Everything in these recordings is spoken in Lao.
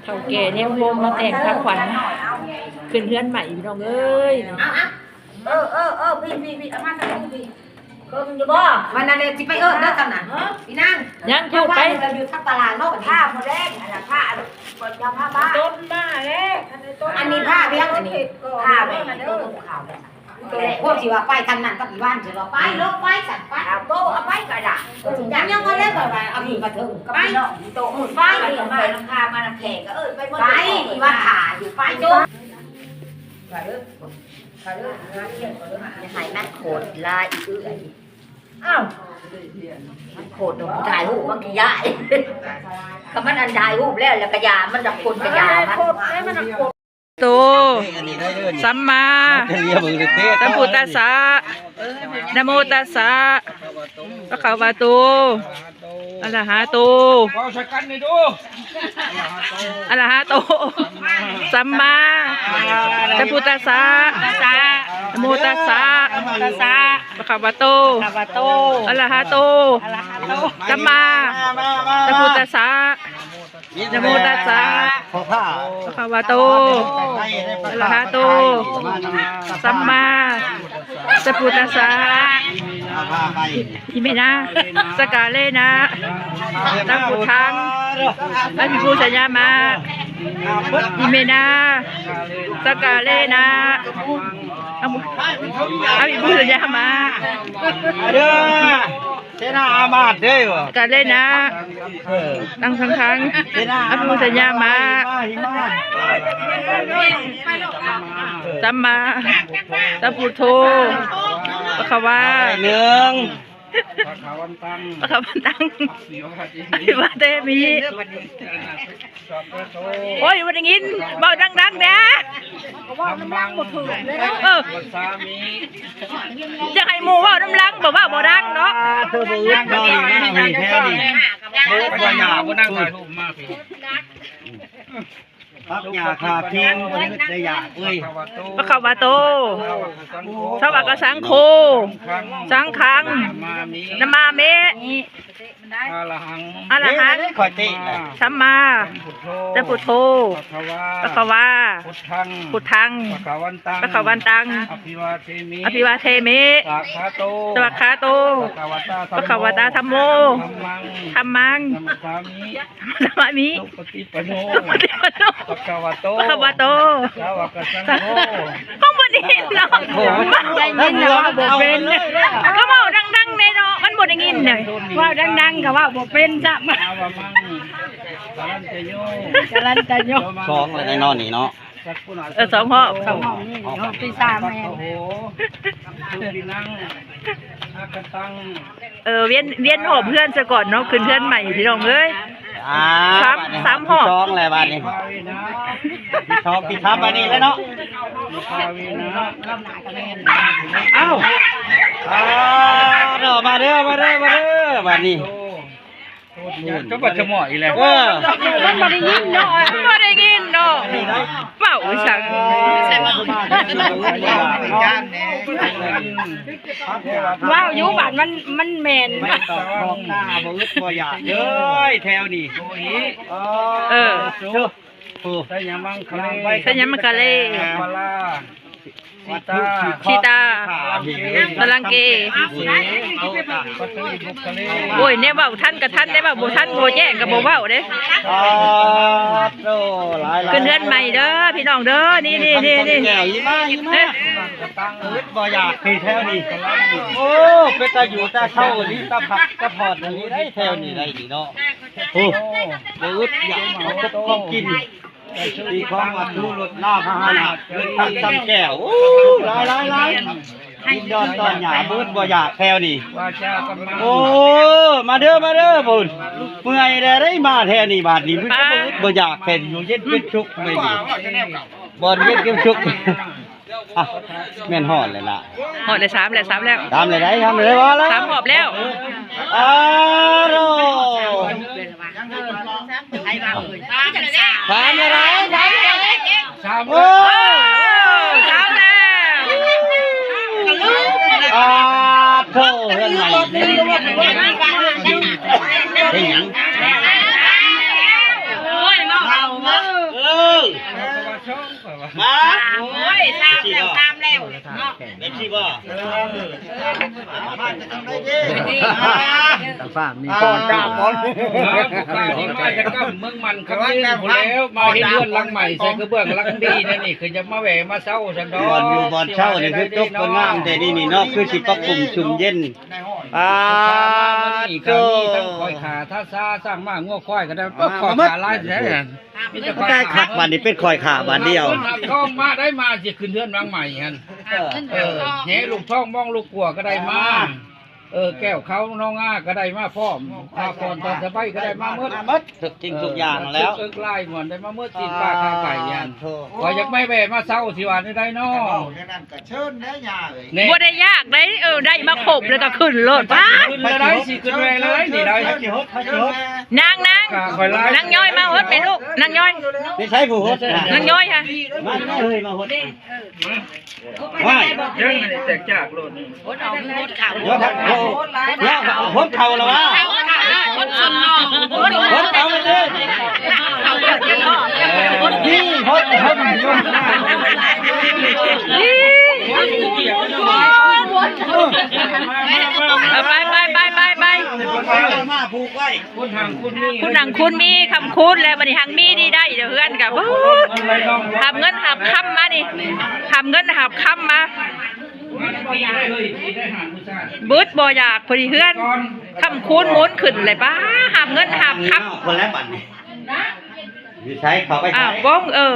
ເຖົ້າແກ່ແນມໂຮມມາແຕ່ງພາຂວັນຂຶ້ນເຮືອນໃໝ່ ພີ່ນ້ອງເອີຍ. ເອີ ເອີ ເອີ ພີ່ ພີ່ ພີ່ ເອົາມາທາງນີ້ ພີ່ ເບິ່ງຢູ່ບໍ່? ວັນນັ້ນແຫຼະ ຊິໄປເອີ້ນເດີ ຕຳນັ້ນ ພີ່ນາງ. ຍັງ ທູດໄປ ຢູ່ທັບຕະຫຼາດເນາະ ພາໝົດແລ້ວ ອັນນັ້ນພາ ອັນນັ້ນພາບ້ານ ຕົ້ນມາແລ້ວ ອັນນີ້ພາພຽງ ອັນນີ້ພາແມ່ນຕົ້ນຂາວ. ພວກຊິວ່າໄປທາງນັ້ນກັບອີ່ຫວານ ຊິວ່າໄປ ລົງໄປ ສັນໄປ ເອົາໂຕເອົາໄປກໍໄດ້. ຍັງ ຍັງວ່າແລ້ວ ແບບວ່າເອົາຫູມາເຖິງກັບພີ່ນ້ອງ ໂຕໝູ່ໄປ ໄປນຳພາມານຳແຂກ ກໍເອີ້ນໄປໝົດ ໄປ ອີ່ຫວານຖ້າຢູ່ ໄປໂຕ. ໄປເດີ ໄປເດີ ຫາຂຽນກໍເດີ ຢ່າໃຫ້ມັນໂຄດຫຼາຍອີເອື້ອຍ. ອ້າວ ມັນໂຄດ ມັນຖ່າຍຮູບມັນກໍຍ້າຍ ກໍມັນອັນຖ່າຍຮູບແລ້ວ ແລ້ວກໍຢາ ມັນຈະຄົນກໍຢາມັນ. ໂຕ ເອີຍ ອັນນີ້ໄດ້ເດີ ສຳມາ ສຳພຸດຕັດສະ ນະໂມຕັດສະ ພະຄະວະໂຕ ອະລະຫະໂຕ ເວົ້າໃສ່ກັນນີ້ດູ ອະລະຫະໂຕ ສຳມາ ສຳພຸດຕັດສະ ນະໂມຕັດສະ ພະຄະວະໂຕ ອະລະຫະໂຕ ສຳມາ ສຳພຸດຕັດສະ ນະໂມຕັດສະ ພະຄະວະໂຕ ອະລະຫະໂຕ ສຳມາສຳພຸດຕັດສະ. ອິເມນາ ສະກາເລນະ ຕັງ ພຸດທັງ ອະພິປູຊະຍາມະ ອິເມນາ ສະກາເລນະ ອະພິປູຊະຍາມະ ເດີ ເຊນາອາມາດເດ້ ກາເລນະ ເອີ ຕັງ ທັງ ທັງ ເຊນາອາມາດ ອະພິປູຊະຍາມະ ມາ ມາ ມາ ສຳມາສຳພຸດໂທ ພະຄະວາ ໜຶ່ງ ພະຄະວັນຕັງ ພະຄະວັນຕັງ ອະພິວາເທມິ ອະພິວາເທມິ ໂອ້ຍ ບໍ່ໄດ້ຍິນ ເວົ້າດັງໆແດ່. ກໍເວົ້ານຳຫຼັງບໍ່ຖືກເດ້. ເອີ ຢາກໃຫ້ໝູ່ເວົ້ານຳຫຼັງ ບໍ່ເວົ້າບໍ່ດັງເນາະ. ເອີ ບໍ່ອຶດບໍ່ອີກນະ ເຮີ້ຍ ແຖວນີ້ ບໍ່ອຶດບໍ່ຢາກ ບໍ່ນັ່ງຖ່າຍຮູບມາພີ້. ປັບຫຍ້າຂ້າພິງ ບໍ່ໄດ້ອຶດໄດ້ຢາກເອີຍ. ພະຄະວະໂຕ ສະວາກະສັງໂຄ ສັງຄັງ ນະມາມິ ອະລະຫັງ ອະລະຫັງ ຂ້ອຍຕິ ສຳມາ ສຳພຸດໂທ ພະຄະວາ ພຸດທັງ ພະຄະວັນຕັງ ພະຄະວັນຕັງ ອະພິວາເທມິ ອະພິວາເທມິ ສະວາກຂາໂຕ ສະວາກຂາໂຕ ພະຄະວະຕາ ທຳໂມ ທຳມັງ ທຳມັງ ນະມາມິ ນະມາມິ ສຸປະຕິປັນໂນ ສຸປະຕິປັນໂນ ພະຄະວະໂຕ ພະຄະວະໂຕ ສາວະກະສັງໂຄ ຂອງບໍ່ໄດ້ຍິນເນາະ ໄດ້ຍິນແຕ່ເວົ້າບໍ່ເປັນ ກໍເວົ້າດັງໆແດ່ເນາະ ມັນບໍ່ໄດ້ຍິນເດ້. ເວົ້າດັງໆກໍເວົ້າບໍ່ເປັນຊ້ຳ. ສາວະມັງ ກະລັນຕະໂຍ ກະລັນຕະໂຍ ສອງແລ້ວແນ່ນອນນີ້ເນາະ. ເອີ ສອງຮອບ ສອງຮອບນີ້ ຮອບທີສາມແມ່ນ. ເອີ ວຽນ ວຽນຮອບເຮືອນຊະກ່ອນເນາະ ຂຶ້ນເຮືອນໃໝ່ພີ່ນ້ອງເອີຍ. ອ່າ ສາມ ສາມຮອບ ທີສອງແລ້ວບາດນີ້ ທີສອງ ທີສາມ ບາດນີ້ແລ້ວເນາະ. ເອົ້າ ອ່າ ມາເດີ ມາເດີ ມາເດີ ບາດນີ້. ຈະບັດຈະໝໍ້ອີກແລ້ວ ເອີ ມັນບໍ່ໄດ້ຍິນເນາະ ບໍ່ໄດ້ຍິນເນາະ ເວົ້າອີ່ສັງ ເວົ້າຢູ່ບາດມັນ ມັນແມ່ນ ໄປຕໍ່ຂອງໜ້າ ບໍ່ອຶດບໍ່ຢາກເລີຍແຖວນີ້. ເອີ ເອີ ໄຊຍະມັງຄະເລ ໄຊຍະມັງຄະເລ ຊິຕາ ຕະລັງເກ ໂອ້ຍ ແນວເວົ້າທັນກໍທັນ ແນວເວົ້າບໍ່ທັນບໍ່ແຈ້ງກໍບໍ່ເວົ້າເດ້. ຂຶ້ນເຮືອນໃໝ່ເດີພີ່ນ້ອງເດີ ນີ້ໆໆໆ ແກ້ວອີ່ມາ ອີ່ມາ ອຶດບໍ່ຢາກທີ່ແຖວນີ້. ໂອ້ ເປັນຕາຢູ່ຕາເຊົາອີ່ຫຼີ ຕາພັກຕາຜ່ອນອີ່ຫຼີໄດ໋ ແຖວນີ້ໄດ໋ນີ້ເນາະ. ໂອ້ ບໍ່ອຶດຢາກ ເອົາຄົບຂອງກິນ ມີຂອງວັດຖຸລົດລາພາຫະນະ ເງິນຄຳຊຳແກ້ວ ໂອ້ ຫຼາຍໆໆ ກິນດອນຕອນຫຍ້າ ບໍ່ອຶດບໍ່ຢາກແຖວນີ້. ໂອ້ ມາເດີ ມາເດີພຸ້ນ ເມື່ອຍແລ້ວໄດ໋ ມາແຖວນີ້ບາດນີ້ ບໍ່ອຶດບໍ່ຢາກແຖວນີ້ ຢູ່ເຢັນເປັນສຸກແມ່ນນີ້ ບ່ອນເຢັນເປັນສຸກ. ອ່ະ ແມ່ນຮອດແລ້ວລະ ຮອດແລ້ວ ສາມແລ້ວ ສາມແລ້ວ ສາມແລ້ວໄດ໋ ສາມແລ້ວ ສາມຮອບແລ້ວ. ອ້າໂດ ສາມແລ້ວໄດ໋ ສາມແລ້ວ ໂອ້ ສາມແລ້ວ ອ້າໂດ ເຮືອນໃໝ່ ເຮັດຫຍັງ? ໂອ້ຍ ເວົ້າເອົາ ມາ ໂອ້ຍ ຊາມແລ້ວ ຊາມແລ້ວເນາະ ເອັຟຊີບໍ່? ເອີ ຕາຟ້າມີ ອ່າ ກ່ອນກາບກ່ອນ ມາຈາກກຳເມືອງມັນຄຳເມືອງພຸ້ນແລ້ວ ມາເຮັດເຮືອນຫຼັງໃໝ່ໃສ່ກະເບື້ອງຫຼັງດີແນວນີ້ ຄືຢາກມາແວ່ມາເຊົາຊັ້ນດອກ ບ່ອນຢູ່ບ່ອນເຊົານີ້ຄືຈົບງາມແທ້ນີ້ເນາະ ຄືຊິປັບປຸງຊຸ່ມເຢັນ ອ່າ ໂຕ ມີທັງຂ້ອຍຂ້າ ທາຊາ ຊ້າງມ້າ ງົວ ຄວາຍ ກໍໄດ້ ຂ້ອຍຂ້າຫຼາຍແທ້ ມີແຕ່ຂ້ອຍຂ້າ ໄດ້ຄັກ ບາດນີ້ເປັນຂ້ອຍຂ້າບາດດຽວ ເງິນຫາບທອງມາໄດ້ ມາຊິຂຶ້ນເຮືອນຫຼັງໃໝ່ຫັ້ນ ເອີ ເອີ ແຫ່ລູກທອງມອງລູກກົວກໍໄດ້ມາ ເອີ ແກ້ວເຂົາໜອງງາກໍໄດ້ມາພ້ອມ ພາພອນຕອນສະໄບກໍໄດ້ມາໝົດ ໝົດ ທຸກສິ່ງທຸກຢ່າງແລ້ວ ເອິກລາຍມ່ວນໄດ້ມາໝົດ ຊີ້ນປາຂາໄກ່ຫັ້ນ ຂ້ອຍຢາກໄປແວ່ມາເຊົາ ຊິວ່າແນວໃດນໍ? ເວົ້າແນວນັ້ນກໍເຊີນແດ່ຍ່າເອີຍ ບໍ່ໄດ້ຍາກໃດ ເອີ ໄດ້ມາຄົບແລ້ວກໍຂຶ້ນໂລດ ປ້າດ ຂຶ້ນແລ້ວໄດ້ ຊິຂຶ້ນແວ່ເລີຍນີ້ໄດ້ ນາງ ນາງ ນາງຍ້ອຍມາຫົດແມ່ລູກ ນາງຍ້ອຍ ນີ້ໃສຜູ້ຫົດ ນາງຍ້ອຍຫັ້ນ ມາເອີຍ ມາຫົດ ຫດເອົາ ຫດເອົາ ຫົດເຂົ້າ ຫົດເຂົ້າລະວະ ຫົດເຂົ້າ ຫົດເຂົ້າ ຫົດເຂົ້າ ຫົດເຂົ້າ ຫົດເຂົ້າ ເອີ ໄປ ໄປ ໄປ ໄປ ໄປ ມາຜູກໄວ້ ຄຸນຮັ່ງຄຸນມີ ຄຸນຮັ່ງຄຸນມີ ຄຳຄູນແລ້ວ ບັດນີ້ຮັ່ງມີດີໄດ້ ເຮືອນກໍ ຫາບເງິນຫາບຄຳມານີ້ ຫາບເງິນຫາບຄຳມາ ບຶດບໍ່ຢາກ ພໍດີເຮືອນ ຄຳຄູນໝູນຂຶ້ນເລີຍ ປ້າ ຫາບເງິນຫາບຄຳ ຄົນແລະບັດນີ້ ຢູ່ໃສ ເຂົ້າໄປໃສ ອ້າວ ບ້ອງ ເອີ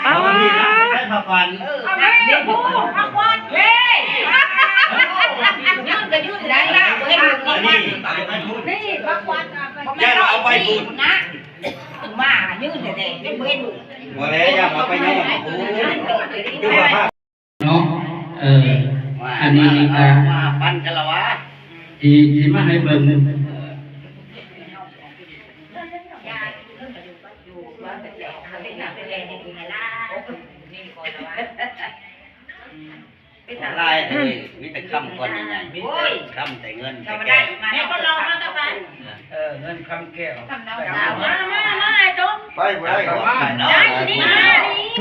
ປ້າ ໄປພັກຜ່ອນ ເອີ ພັກຜ່ອນ ເອີ ຍື່ນກໍຍື່ນໄດ້ລະ ບໍ່ເຫັນ ອັນນີ້ ນີ້ ພັກຜ່ອນ ຢ່າເອົາໄປພຸ້ນ ນະ ມາຍື່ນແທ້ໆ ຍັງບໍ່ເຫັນ ບໍ່ແລ້ວ ຢ່າເອົາໄປຍ້ອນພຸ້ນ ຄືວ່າ ເນາະ ເອີ ອັນນີ້ກະ ມາປັນກັນລະວະ ທີ່ ທີ່ມາໃຫ້ເບິ່ງ ຫຼາຍເລີຍ ມີແຕ່ຄຳກ້ອນໃຫຍ່ໆ ໂອ້ຍ ຄຳແຕ່ເງິນແຕ່ແກ້ວ ແມ່ກໍລອງມາກັບໄປ ເອີ ເງິນຄຳແກ້ວ ມາ ມາ ມາ ໄອ້ຕົງ ໄປບໍ່ໄດ້ ໄປບໍ່ໄດ້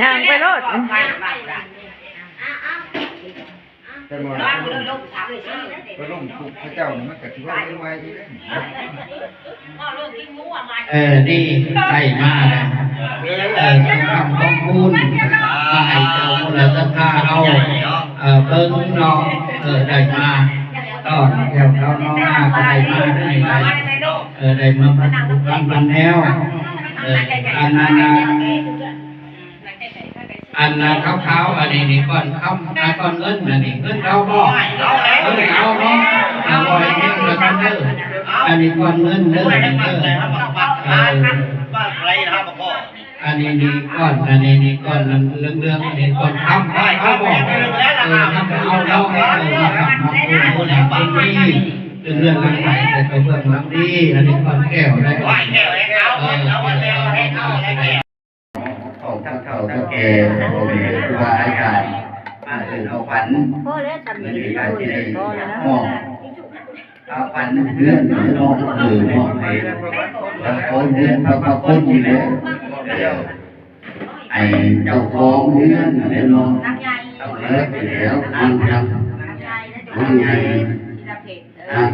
ຍ່າງໄປໂລດ ໄປ ໄປ ໄປ ແຕ່ວ່າໄປລົມທຸກເຂົາເຈົ້ານີ້ ມັນກໍຖືວ່າໄວໆອີກເດ້ ເອີ ນີ້ໄດ້ມາແລ້ວ ເອີ ຄຳຂອບຄຸນ ມາໃຫ້ເຈົ້າມູລະສັດທາເຮົາ ເອີ ເບິ່ງເນາະ ເອີ ໄດ້ມາ ຕອນແຖວເຂົານ້ອງນາກໍໄດ້ມາ ໄດ້ ເອີ ໄດ້ມາພັນແນວ ເອີ ອັນນັ້ນນະ ອັນນະຂາວໆ ອັນນີ້ນີ້ກ້ອນຄຳ ອ່າ ກ້ອນເງິນ ອັນນີ້ເງິນເຂົາບໍ່? ເງິນເຂົາເນາະ ອ່າ ບໍ່ໃຫ້ເງິນລະກັນເດີ ອັນນີ້ກ້ອນເງິນເດີ ອັນນີ້ເດີ ເອີ ອັນນີ້ນີ້ກ້ອນ ອັນນີ້ນີ້ກ້ອນເຫຼືອງໆ ອັນນີ້ກ້ອນຄຳ ເຂົາບໍ່? ເອີ ເຮົາກໍເອົາເນາະ ເອີ ມາຄຳ ມາເປັນຜູ້ນຳຄົນດີ ເປັນເຮືອນຫຼັງໃໝ່ ແຕ່ກໍເບື້ອງຫຼັງດີ ອັນນີ້ກ້ອນແກ້ວໄດ໋ ເອີ ຂອງເຖົ້າເຖົ້າແກ່ ພໍ່ແມ່ຄູບາອາຈານ ມາເອີ້ນເອົາຂວັນ ມື້ນີ້ກະຊິໄດ້ມອບເອົາຂວັນເຮືອນເນາະ ເອີ ມອບໃຫ້ເຈົ້າຂອງເຮືອນ ພະ ພະຄຸນນີ້ແຫຼະ ເອີ ໃຫ້ເຈົ້າຂອງເຮືອນນັ້ນແຫຼະເນາະ ເອົາເລີຍໄປແລ້ວ ນາງຄຳ ນາງໃຫຍ່ ນາງ